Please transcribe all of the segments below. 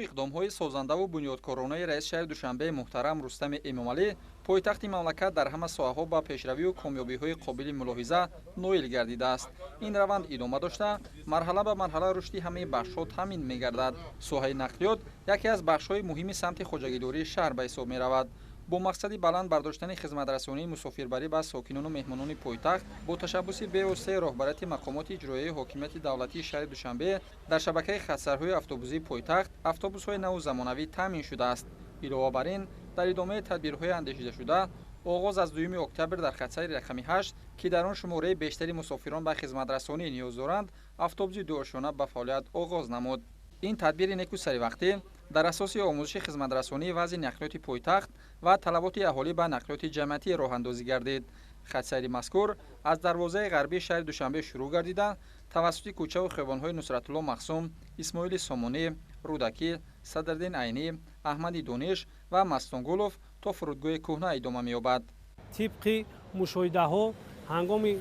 Иқдомҳои созандаву бунёдкоронаи раиси шаҳри Душанбе муҳтарам Рустами Эмомалӣ пойтахти мамлакат дар ҳама соҳаҳо ба пешравию комёбиҳои қобили мулоҳиза ноил гардидааст. Ин раванд идома дошта, марҳала ба марҳала рушди ҳамаи бахшҳо таъмин мегардад. Соҳаи нақлиёт яке аз бахшҳои муҳими самти хоҷагидории шаҳр ба ҳисоб меравад. Бо мақсади баланд бардоштани хизматрасонии мусофирбарӣ ба сокинону меҳмонони пойтахт, бо ташаббуси бевоситаи роҳбарияти мақомоти иҷроияи ҳокимияти давлатии шаҳри Душанбе дар шабакаи хатсайрҳои автобусии пойтахт автобусҳои наву замонавӣ таъмин шудааст. Илова бар ин, дар идомаи тадбирҳои андешидашуда, оғоз аз 2 октябр дар хатсайри рақами 8, ки дар он шумораи бештари мусофирон ба хизматрасонӣ ниёз доранд, автобуси дуошёна ба фаъолият оғоз намуд. Ин тадбири неку саривақтӣ дар асоси омӯзиши хизматрасонии вазъи нақлиёти пойтахт ва талаботи аҳолӣ ба нақлиёти ҷамъиятӣ роҳандозӣ гардид. Хатсайри мазкур аз дарвозаи ғарбии шаҳри Душанбе шурӯъ гардида, тавассути кӯчаву хиёбонҳои Нусратулло Махсум, Исмоили Сомонӣ, Рӯдакӣ, Садриддин Айнӣ, Аҳмади Дониш ва Мастонгулов то фурудгоҳи кӯҳна идома меёбад. Тибқи мушоҳидаҳо, ҳангоми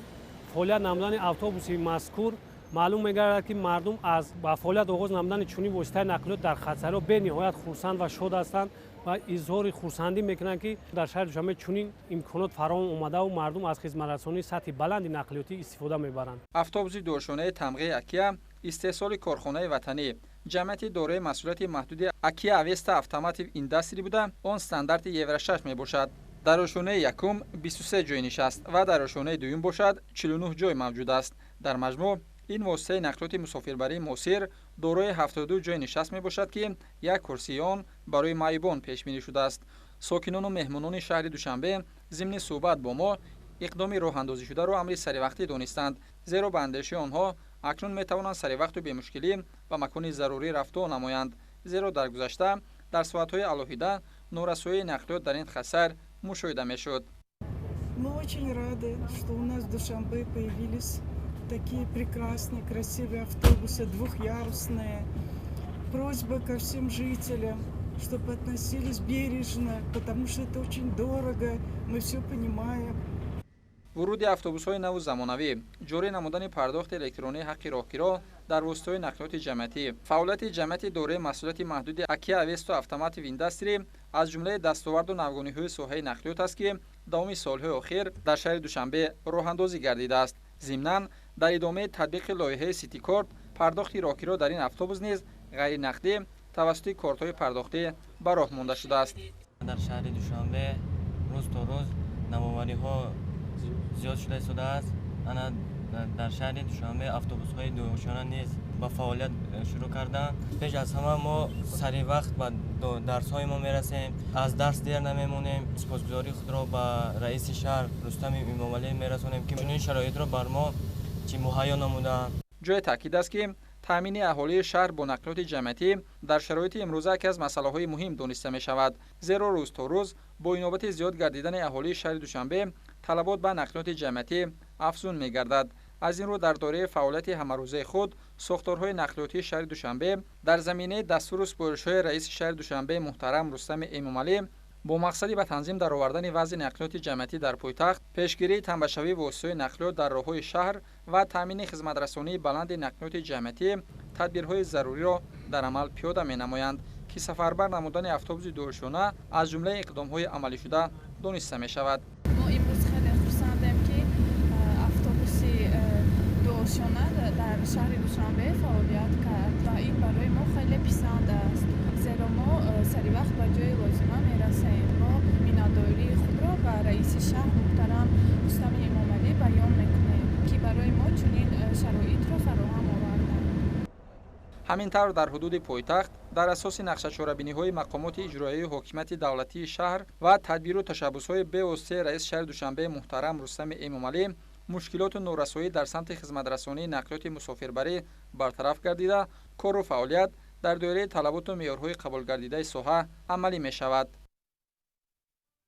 фаъолият намудани автобуси мазкур маълум мегардад, ки мардум аз ба фаъолият оғоз намудани чунин воситаи нақлиёт дар хатсайрҳо бениҳоят хурсанд ва шод ҳастанд ва изҳори хурсандӣ мекунанд, ки дар шаҳри Душанбе чунин имконот фароҳам омадаву мардум аз хизматрасонии сатҳи баланди нақлиётӣ истифода мебаранд. Автобуси дуошёнаи тамғаи Акия истеҳсоли корхонаи ватанӣ, ҷамъияти дорои масъулияти маҳдуди Акия Авеста Автомотив Индастри буда, он стандарти Евро 6 мебошад. Дар ошёнаи якум 23 ҷой нишаст ва дар ошёнаи дуюм бошад 49 ҷой мавҷуд аст. Дар маҷмӯъ ин воситаи нақлиёти мусофирбарии муосир дорои 72 ҷойи нишаст мебошад, ки як курсии он барои маъюбон пешбинӣ шудааст. Сокинону меҳмонони шаҳри Душанбе зимни суҳбат бо мо иқдоми роҳандозишударо амри саривақтӣ донистанд, зеро ба андешаи онҳо акнун метавонанд саривақту бемушкилӣ ба макони зарурӣ рафту намоянд, зеро дар гузашта дар соатҳои алоҳида норасоии нақлиёт дар ин хатсайр мушоҳида мешуд. Мы очень рады, что у нас в Душанбе появились такие прекрасные, красивые автобусы, двухъярусные. Просьба ко всем жителям, чтобы относились бережно, потому что это очень дорого, мы все понимаем. Вуруди автобусҳои наву замонавӣ, ҷорӣ намудани пардохти электронии ҳаққи роҳкиро дар воситаҳои нақлиёти ҷамъиятӣ, фаъолияти ҷамъияти дорои масъулияти маҳдуди Акия Авесто Автомотив Индастри аз ҷумлаи дастоварду навгониҳои соҳаи нақлиёт аст, ки давоми солҳои охир дар шаҳри Душанбе роҳандозӣ гардидааст. Зимнан, дар идомаи татбиқи лоиҳаи Ситикорт, пардохти роҳкиро дар ин автобус низ ғайринақдӣ тавассути кортҳои пардохтӣ ба роҳ монда шудааст. Дар шаҳри Душанбе рӯз то рӯз навовариҳо зиёд шуда истодааст. Ана дар шаҳри Душанбе автобусҳои дуошёна низ ба фаъолият шурӯъ карданд. Пеш аз ҳама мо сари вақт ба дарсҳои мо мерасем, аз дарс дер намемонем. Сипосгузории худро ба раиси шаҳр Рустами Эмомалӣ мерасонем, ки чунин шароитро бар мо чӣ муҳайё намуданд. Ҷои таъкид аст, ки таъмини аҳолии шаҳр бо нақлиёти ҷамъиятӣ дар шароити имрӯза яке аз масъалаҳои муҳим дониста мешавад, зеро рӯз то рӯз бо инобати зиёд гардидани аҳолии шаҳри Душанбе талабот ба нақлиёти ҷамъиятӣ афзун мегардад. Аз ин рӯ, дар доираи фаъолияти ҳамарӯзаи худ сохторҳои нақлиётии шаҳри Душанбе дар заминаи дастуру супоришҳои раиси шаҳри Душанбе муҳтарам Рустами Эмомалӣ бо мақсади ба танзим даровардани вазъи нақлиёти ҷамъиятӣ дар пойтахт, пешгирии тамбашавии воситаҳои нақлиёт дар роҳҳои шаҳр ва таъмини хизматрасонии баланди нақлиёти ҷамъиятӣ тадбирҳои заруриро дар амал пиёда менамоянд, ки сафарбар намудани автобуси дуошёна аз ҷумлаи иқдомҳои амалишуда дониста мешавад. Мо имрӯз хеле хурсандем, ки автобуси дуошёна дар шаҳри Душанбе фаъолият кард ва ин барои мо хеле писанд аст, зеро мо саривақт ба ҷои лозима мерасем. Мо миннатдории худро ба раиси шаҳр муҳтарам Рустами Эмомалӣ баён мекунем, ки барои мо чунин шароитро фароҳам оварданд. Ҳамин тавр, дар ҳудуди пойтахт дар асоси нақшачорабиниҳои мақомоти иҷроияи ҳокимияти давлатии шаҳр ва тадбиру ташаббусҳои бевоситаи раиси шаҳри Душанбе муҳтарам Рустами Эмомалӣ мушкилоту норасоӣ дар самти хизматрасонии нақлиёти мусофирбарӣ бартараф гардида, кору фаъолият дар доираи талаботу меъёрҳои қабулгардидаи соҳа амалӣ мешавад.